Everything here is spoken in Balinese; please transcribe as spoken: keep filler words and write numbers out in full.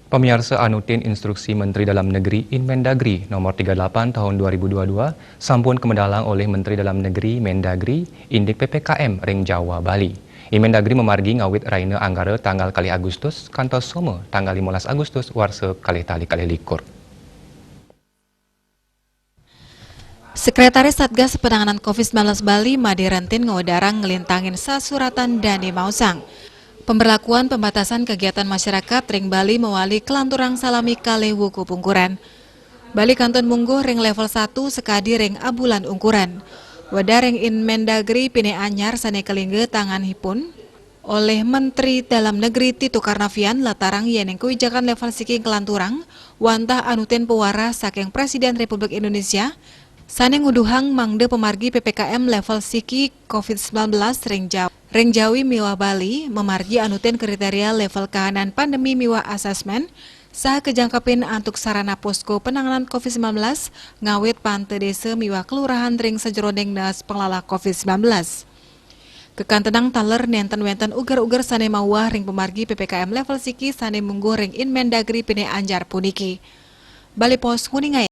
Pamiarsa, anutin instruksi Menteri Dalam Negeri Inmendagri nomor tiga delapan tahun dua ribu dua dua sampun kamedalang olih Menteri Dalam Negeri Mendagri indik P P K M ring Jawa Bali. Inmendagri mamargi ngawit raina Anggara tanggal kalih Agustus kantos Soma tanggal lima belas Agustus warsa kalih tali kalih likur. Sekretaris Satgas Penanganan covid sembilan belas Bali, Made Rentin, ngwedarang nglintangin sasuratan dane maosang pemberlakuan pembatasan kegiatan masyarakat ring Bali mawali kalanturang salami kalih wuku pungkuran. Bali kantun mungguh ring level satu sakadi ring abulan ungkuran. Wedar ring Inmendagri pinih anyar sane kalingga tanganipun olih Menteri Dalam Negeri Tito Karnavian latarang yening kawijakan level siki kalanturang wantah anutin pawarah saking Presiden Republik Indonesia sane nguduhang mangda pamargi P P K M level siki covid sembilan belas ring Jaw-, ring Jawi miwah Bali mamargi anutin kriteria level kahanan pandemi miwah asesmen saha kajangkepin antuk sarana posko penanganan covid sembilan belas ngawit panta desa miwah kelurahan ring sajeroning dinas pengelola covid sembilan belas. Kakantenang taler nenten wenten uger-uger sane mawah ring pamargi P P K M level siki sane mungguh ring Inmendagri pinih anyar puniki. Bali Post nguningain.